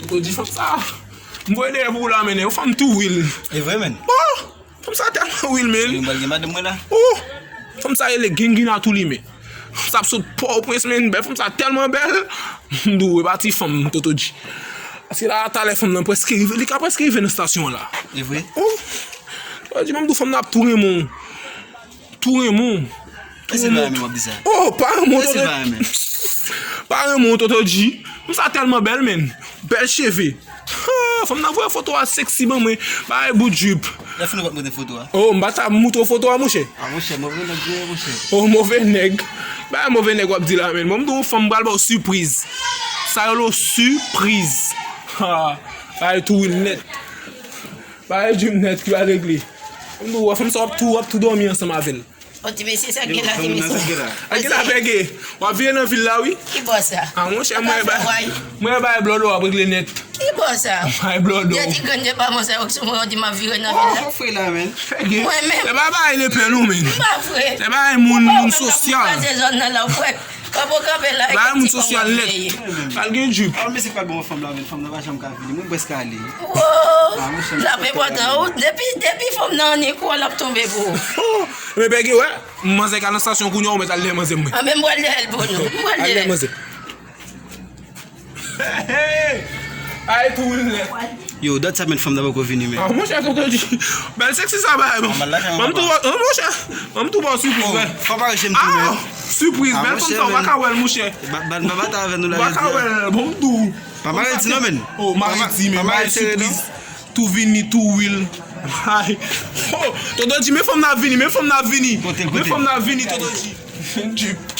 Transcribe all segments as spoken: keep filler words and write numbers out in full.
Toto di fanm sa. M voye dèyè pou ou la, men yon fanm tou wil. E vre, men. Oh! Fanm sa tèlman wil, men. Mwen gen madanm mwen la. Oh! Fanm sa rele Gingina tou li, men. Fanm sa ap sot Pòtoprens, men. Bèl fanm sa tèlman bèl. M di w, e pa ti fanm, Toto di. Paske la, talè fanm nan prèske rive. Li ka prèske rive nan estasyon an la. E vre? Oh! Toto di, men m di w fanm nan ap tou renmen w. Tou renmen w. Tou renmen w. Oh, pa renmen w, Toto. Pa renmen w, Toto di. Fanm sa tèlman bèl, men. Bèl cheve. Ah, fanm nan voye foto a sexy ban mwen. Bay bout jip. Lè fini w ap montre foto a. Oh, m pa ta montre w foto a, monchè. Ah, monchè, move nèg, wi, monchè. Oh, move nèg. Bay move nèg w ap di la, men. Bon, m di w fanm pral ba w sipriz. Sa yo lo sipriz. Ha, bay tou wil nèt. Bay jip nèt ki pral regle. M di w, fanm sa w ap tou, w ap tou dòmi ansanm avè l. O ti mesye, sa gen la, ti mesye. A gen la bège. W ap vire nan vil la, wi. Ki bò sa? Ah, monchè, mwen bay, mwen bay blòdò ap regle nèt. Ki bò sa? Bay blòdò. Yo ti grenn de pa mwen sa yo sou mwen, yo di m ap vire nan vil la. Oh, fre la, men. Mwen menm. Se pa bay lepè non, men. M pa fre. Se bay moun, moun sosyal. Kraze zòn nan la, ou kwè. Bay moun sosyal nèt. Pral gen jip. Ah, men se pa bon fanm la, men fanm nan pa janm ka vini. Mwen prèske ale. Oh, sa enpòtan. Depi, depi fanm nan annik ou, l ap tonbe pou ou. Men bège, wè. Manzè ka nan estasyon kounye a, ou mèt al dèyè manzè mwen. Ah, men m pral dèyè l pou nou. M pral dèyè l. Al dèyè manzè. Ay, tou wil nèt. Yo, dat sa men fanm nan poko vini, men. Ah, monchè, Toto di. Bèl sexy sa bay, bon. Ban m tou, oh, monchè. Ban m tou ba w sipriz, men. Fò pa reje m tou, men. Ah, sipriz, bèl fanm sa, w pa ka wè l, monchè. Ba, ba, ba, ba ta avè nou la, jodi a. W pa ka wè l, bon, m tou. Pa maredi non, men. Oh, maredi, men, bay sipriz. Tou vini, tou wil. Ay. Oh, Toto di, men fanm nan ap vini, men fanm nan ap vini. Men fanm nan ap vini, Toto di. Jip.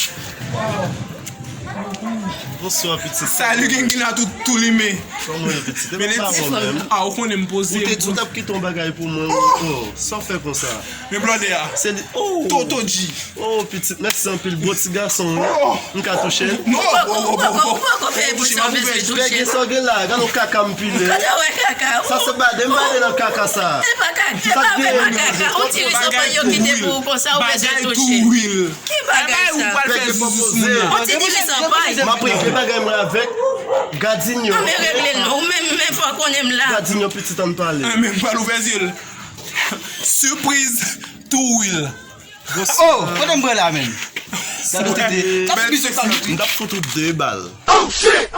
Bonswa, pitit. Salut, Gengina, tou, tou limen. Kòman w ye, pitit? E pa sa bon menm. Ah, ou konnen m poze. Ou te di w t ap kite yon bagay pou mwen. Oh, sa w fè konsa? Men blòdè a. Se li. Oh. Toto G. Oh, pitit, mèsi anpil. Bon ti gason, wi. Oh. M ka touche l? Non, bon, bon, bon, bon. Ou poko fè pou sa w bezwen touche. Bège sa w gen la, gade yon kaka m pile. Kote w wè kaka? Sa se bade, m bade nan kaka sa. E pa kaka, e pa vrèman kaka. On ti ri sanpay yo kite pou ou konsa, ou bezwen touche. Ki bagay sa? Ou pral fè zuzu sou moun nan. On ti ri sanpay. M ap regle bagay mwen avèk Gadinyo. An men regle l non. Ou menm, men fò konnen m la. Gadinyo pitit ann pale. An men m pral ouvè zye l. Sipriz tou wil. Oh, kote m pran la menm? Gade tete. Sa se bizou sa. M t ap fout ou de bal. Oh shit!